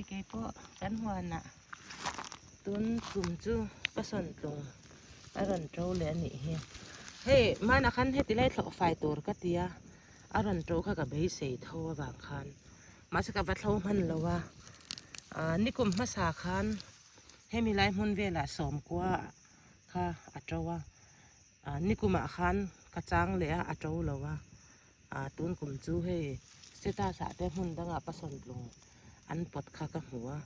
Hei keipawh kan huanah tun kum chu ka sawntlung a rawn to leh a nih hi. Hei hmanah khan heti lai thlawh fai tur ka ti a, a rawn to kha ka beisei tho avang khan mahse ka va thlo hman lo a. Ahh nikum hmasa khan hemi lai hmun velah sawmkua kha a to a, ahh nikumah khan ka chang leh a, a to lo a. Ah tun kum chu hei status ah te hmun dangah pasawntlung an pawt kha ka hmu a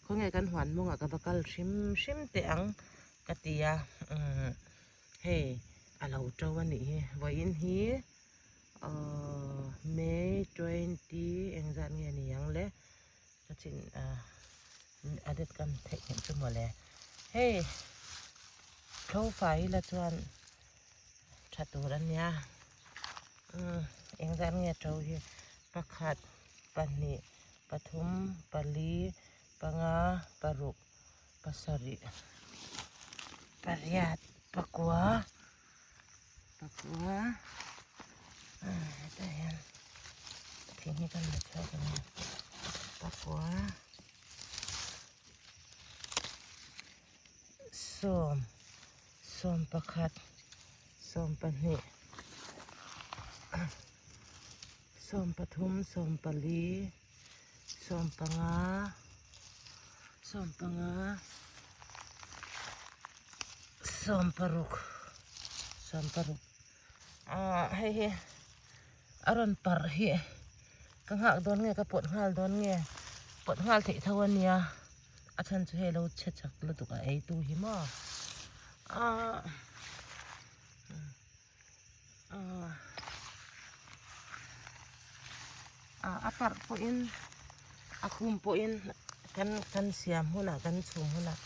khawnge kan huan mawngah ka va kal hrim hrim teh ang ka ti a umm hei a lo to a nih hi vawiin hi ahh may twenty engzat nge ni ang le ka chin ah a det kan theih nghet chu mawle hei tho fai ila chuan. Tha tur a nia umm engzat nge to hi pakhat pahnih pathum pali panga paruk pasarih pariat pakua pakua ah hetah hian thing hi kan la chhuak a nia pakua sawm. 11 12 13 14 15 16 16 ah hei hi a rawn parh hi ka nghak dawn nge ka pawt nghal dawn nge pawt nghal theih tho a nia. A chhan chu hei lo chhe chak lutuk a ei tu hi maw ah ah ah a parh pawhin a khum pawhin kan kan siam hunah kan chhum hunah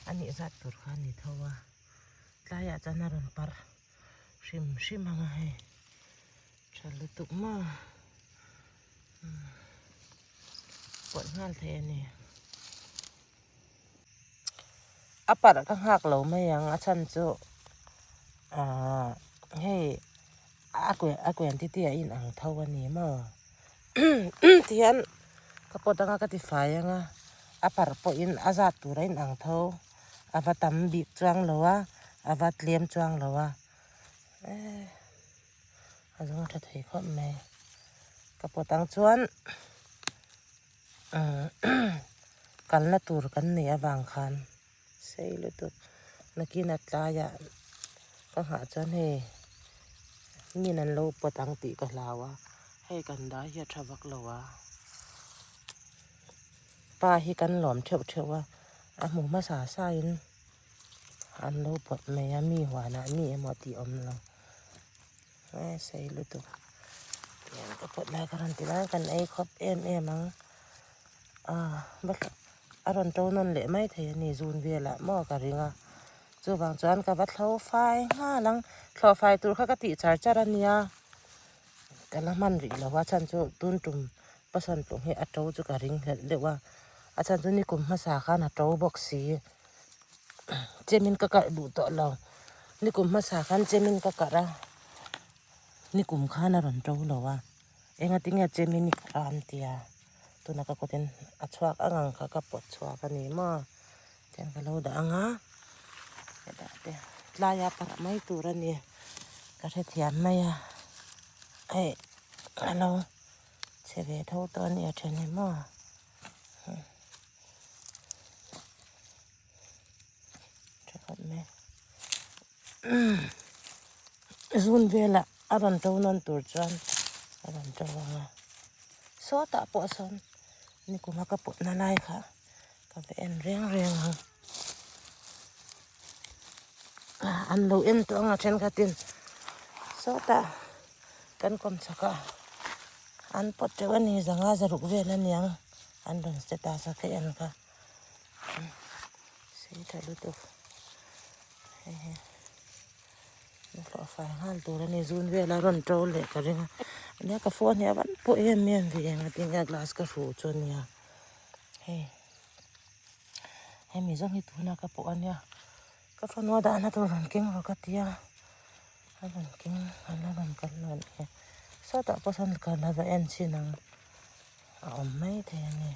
a nih zat tur kha a ni tho a tlaiah chuan a rawn parh hrim hrim ang a hei tha lutuk maw. Pawlh nghal thei a ni. A parh ka nghak lo mai ang a chhan chu ahh hei a a quantity a inang tho a ni maw tihian ka pawt anga ka tifai anga a parh pawhin a zat tur a inang tho a va tam bik chuang lo a a va tlem chuang lo a eh. A zawng tha thei khawp mai ka pawt ang chuan kalna tur kan neih avang khan sei lutuk nakin a tlaiah ka nghah chuan hei min an lo pawt ang tih ka hlau a hei kan dai hi a tha vak lo a pa hi kan lawm theuh theuh a a hmu hmasa sa in. An lo pawt mai a mi huanah mi emaw tih awm lo e sei lutuk tiang ka pawt lai ka rawn ti lai kan ei khawp em em ang ah a rawn to nawn leh mai thei a ni zun velah maw ka ring a chuvang chuan ka va thlo fai nghal ang thlawh fai tur kha ka tih char char a nia ka la hman rih lo a chhan chu tun tum pasal tlung hi a to chu ka ring hlelh deuh a a chhan chu nikum hmasa khan a to bawk si. Chemin ka karh duh tawh lo nikum hmasa khan chemin ka karh a nikum khan a rawn to lo a engati nge chemin i karh a an ti a tunah ka kut in a chhuak ang ang kha ka pawt chhuak a ni maw tiang ka lo dah ang a ka dah te tlaia parh mai tur a ni ka hrethiam mai a hei a lo chhe ve tho tawh a ni a then hi maw. Zun velah a rawn to nawn tur chuan a rawn to ang a sawtah pawh sawn nikuma ka pawtna lai kha ka va en reng reng ang an lo en tawh ang a thenkhatin sawtah kan kawm chhak a an pawt teuh a ni zanga zaruk vel a niang an rawn status a ka en kha sei tha lutuk hei hi an hlawh fai nghal tur a ni zun vel a rawn to leh ka ring a nia ka phone hi a van pawh em em ve eng a tinge glass ka hruh chu a nia hei hemi zawng hi tuna ka pawh a nia ka fanu a dahna tur rawn keng rawh ka ti a. A rawn keng a la rawn kal lo a nia sawtah pawh sawn ka la va en chhin ang a awm mai thei a ni.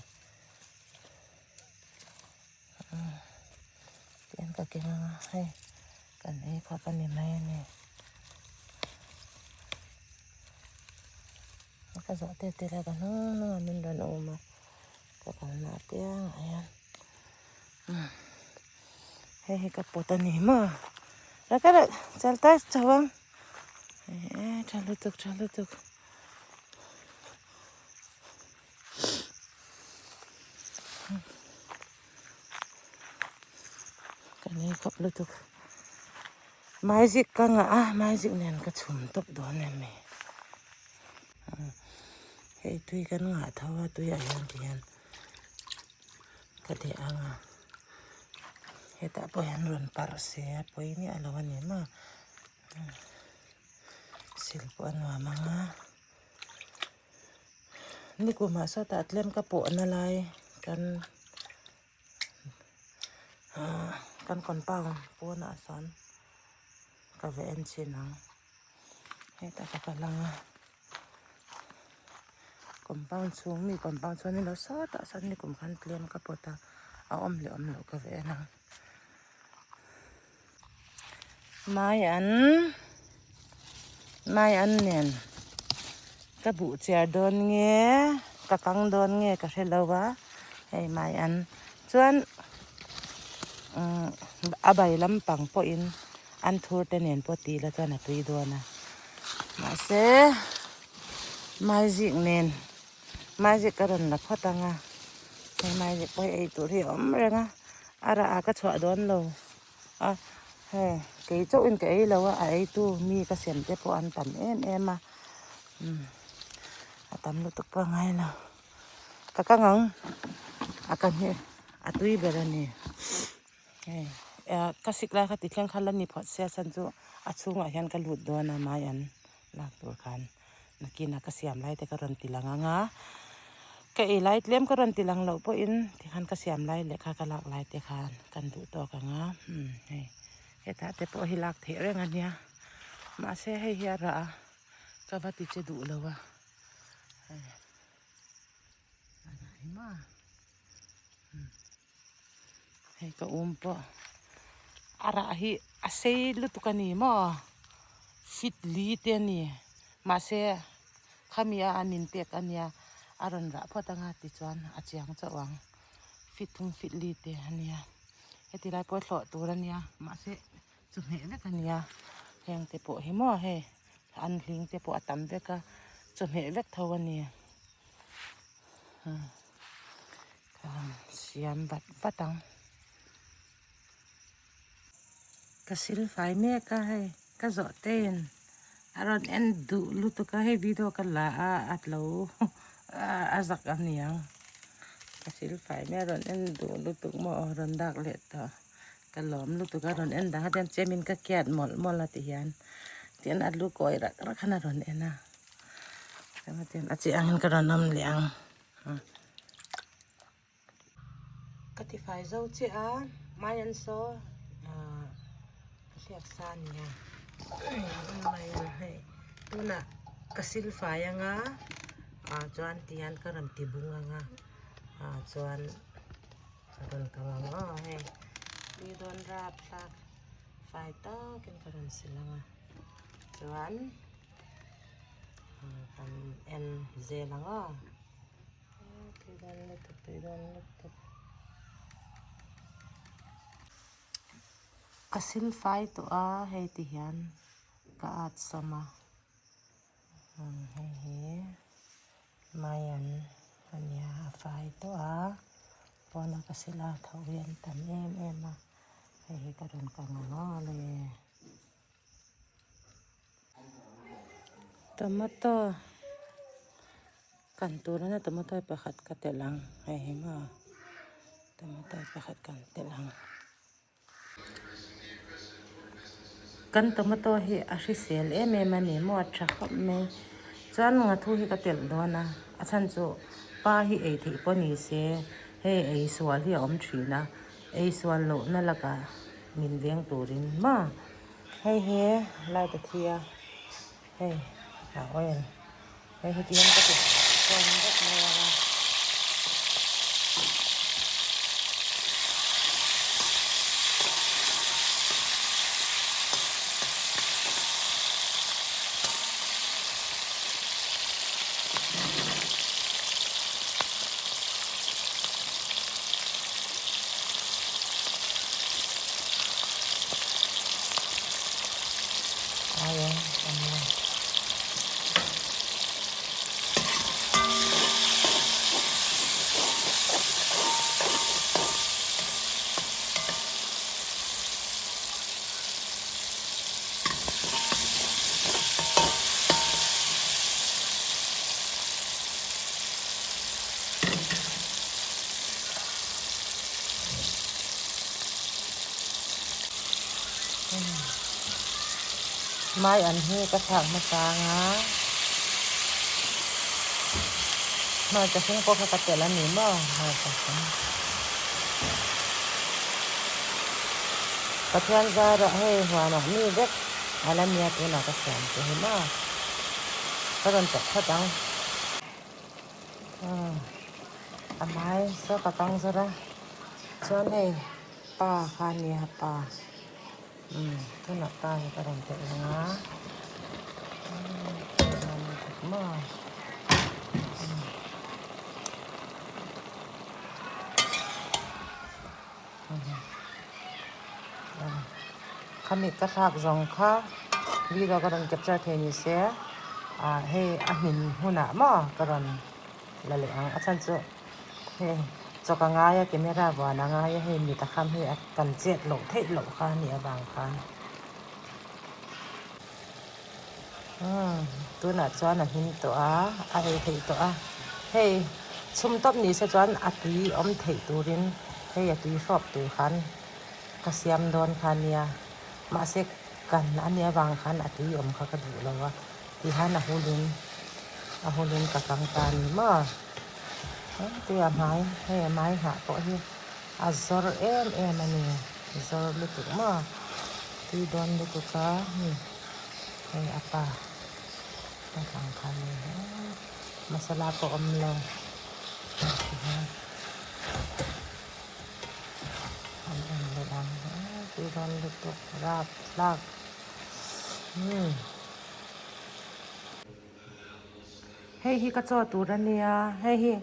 Tihian ka keng anga hei kan ei khawp a ni mai a ni. Ka zawh te te lai ka hnung hnungah min rawn awm a ka kalna apiangah hian hei hi ka pot a ni maw raka rah chal ta chho ang eh tha lutuk tha lutuk. Ka nei khawp lutuk maizik ka ngah a maizik nen ka chhum tawp dawn em ni hei tui kan ngah tho a tuiah hian ti hian ka deh ang a hetah pawh hian rawn parh se a pawi miah lo a ni maw sil pawh a nuam ang a. Nikumah sawtah tlem ka pawhna lai kan ahh kan compound pawnah sawn ka va en chhin ang hetah ka kal ang a compound chhung mi compound chhung a ni lo sawtah sawn nikum khan tlem ka pawt a a awm leh awm loh ka va en ang. Mai an mai an nen ka buh chiar dawn nge ka kang dawn nge ka hre lo a hei mai an chuan umm a bai lampang pawhin an thur te nen pawh tih ila chuan a tui dawn a mahse mai zik nen mai zik ka rawn la phawt ang a hei mai zik pawh hi ei tur hi a awm reng a a rah ah ka chhuah dawn lo. A hei kei chauhin ka ei lo a a eitu mi ka sem te pawh an tam em em a umm a tam lutuk pawh a ngai lo ka kang ang a ka hne a tui ber a ni hei ah ka sik lai kha tithleng kha la ni phawt sia chhan chu a chhungah hian ka lut dawn a mai an lak tur khan. Nakinah ka siam lai te ka rawn ti lang ang a, ka ei lai tlem ka rawn ti lang loh pawhin tikhan ka siam lai leh kha ka lak lai te khan kan duh tawk ang a, umm hei hetah te pawh hi lak theih reng a nia mahse hei hi a rah a ka va ti che duh lo a hei a rah hi maw umm hei ka um pawh a rah hi a sei lutuk a ni maw fit li te a ni mahse khami a an in pek a nia a rawn rah phawt anga tichuan a chiang chauh ang fit thum fit li te a nia heti lai pawh thlawh tur a nia mahse chawhmeh vek a nia heng te pawh hi maw hei an hling te pawh a tam vek a chawhmeh vek tho a ni. Ka rawn siam vat vat ang. Ka sil fai mek a hei ka zawh tein a rawn en duh lutuk a hei video ka la a a tlo a zak a niang ka sil fai mek a rawn en duh lutuk maw aw rawn dak leh tawh ka lawm lutuk a rawn en dang a tiang chemin ka kiat mawlh mawlh a ti hian tian a lu kawi rak rak khan a rawn en a. A chi angin ka rawn awm leh ang ka ti fai zo chiah a mai an saw ah ka hriat sa a nia mai an hei tunah ka sil fai anga ah chuan ti hian ka rawn ti bung anga ah chuan ka rawn kang ang aw hei tui dawn rapthlak fai takin ka rawn sil anga chuan. Kan en zel ang aw tui dawn lutuk tui dawn lutuk ka sil fai tawh a hei ti hian ka at sawm a hei hi maian a nia a fai tawh a pawn a ka sil a tho hi an tam em em a hei hi ka rawn kang ang aw le. Tomato kan tur a tomato pakhat ka telh ang hei hi maw tomato pakhat kan telh ang kan tomato hi a hrisel em em a ni maw a tha khawp mai chuan ngathu hi ka telh dawn a a chhan chu pa hi ei theih pawh ni se hei ei sual hi a awm thin a ei sual lohna lakah min veng turin maw. Hei hi light a thi a hei a oil hei hi tihian ka ti tawn vek mai ang a. Mai an hi ka thlak hmasa anga hmarcha hring pawh kha ka telh a ni maw hmarcha hring. Pathian zarah hei huanah mi vek a la nia tunah ka siam che hi maw ka rawn chawp phawt ang. A hmai saw ka kang zawr a chuan hei pa kha a nia pa. Umm tunah pa hi ka rawn telh ang a umm maw umm khami ka thlak zawng kha video ka rawn capture thei ni se ah hei a hmin hunah maw ka rawn la leh ang a chhan chu. Hei chaw ka ngai a camera vuan a ngai a hei mit a kham hi a kan chet loh theih loh kha a nih avang khan umm tunah chuan a hnim tawh a a ei theih tawh a hei chhum tawp ni se chuan a tui awm theih turin hei a tui hrawp tur khan ka siam dawn kha a nia mahse kan a nih avang khan a tui awm kha ka duh lo a tihian a hulin a hulin ka kang ta a ni maw. Hengte a hmai hei a hmai hnah pawh hi a zawr em em a ni zawr lutuk maw tui dawn lutuk a ni hei a pa a ang kha a ni masala pawh awm lo an en leh ang tui dawn lutuk rap thlak umm. Hei hi ka chaw tur a nia hei hi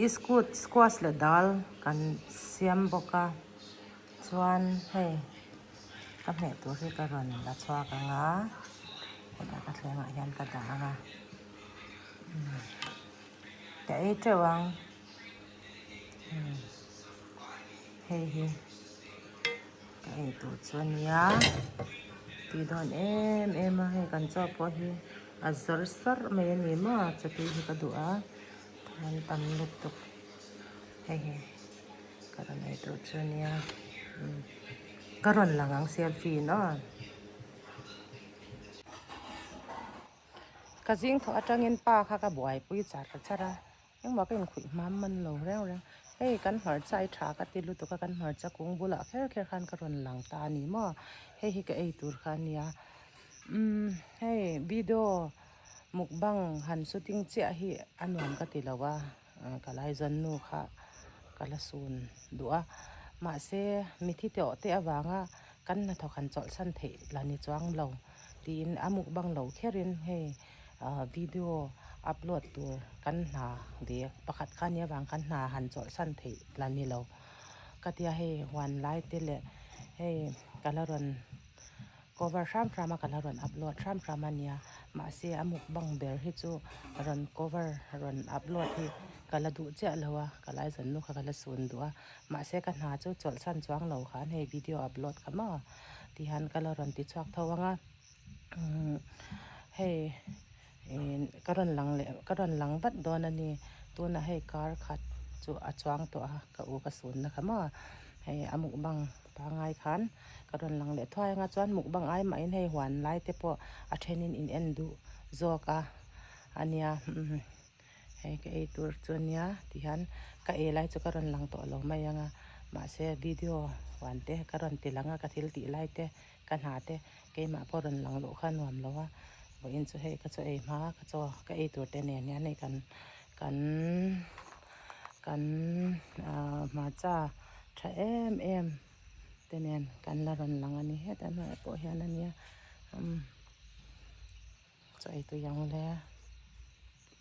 iskut squash leh dal kan siam bawk a chuan hei ka hmeh tur hi ka rawn la chhuak ang a hetah ka thlengah hian ka dah ang a ka ei teuh ang hei hi ka ei tur chu a nia tui dawn em em a hei kan chaw pawh hi. A zawr sawrh mai a ni maw chutui hi ka duh a thawm tam lutuk hei hi ka rawn ei tur chu a nia ka rawn lang ang selfie in aw ka zing thawh atangin pa kha ka buaipui char char a. Engmah ka inkhuih hmam man lo reng reng. Hei kan hmarcha i tha ka ti lutuk a, kan hmarcha kung bulah kher kher khan ka rawn lang ta a ni maw? Hei hi ka ei tur kha a nia. Umm hei video mukbang han shooting chiah hi a nuam ka ti lo a, ka laizawn nu kha ka la sun duh a. Mahse mithi tawh te avanga kan hnathawk han chawlhsan theih la ni chuang lo tiin a mukbang lo kherin hei. Video upload tur kan hna ve pakhat kha nia vang khan hna han chawlhsan theih la ni lo ka tia hei huan lai te leh hei ka la rawn cover hram hram a ka la rawn upload hram hram a nia mahse a mukbang ber hi chu rawn cover rawn upload hi ka la duh chiah lo a ka laizawn nu kha ka la sun duh a mahse ka hna chu chawlhsan chuang lo khan hei video upload kha maw tihian ka la rawn ti chhuak tho ang a. Hei ka rawn lang leh ka rawn lang vat dawn a ni tunah hei kar khat chu a chuang tawh a ka u ka sunna kha maw hei a mukbang pangai khan ka rawn lang leh thuai anga chuan mukbang ai mahin hei huan lai te pawh a thenin in en duh zawk a ania hei ka ei tur chu ania tihian ka ei lai chu ka rawn lang tawh lo mai anga mahse video huan te ka rawn ti lang a ka thil tih lai te. Ka hna te keimah pawh rawn lang loh kha nuam lo a, vawiin chu hei ka chaw ei hma ka chaw ka ei tur te nen hian hei kan kan kan ah hmarcha tha em em te nen kan la rawn lang a ni heta hnuaiah pawh hian a nia umm chaw ei tui ang le.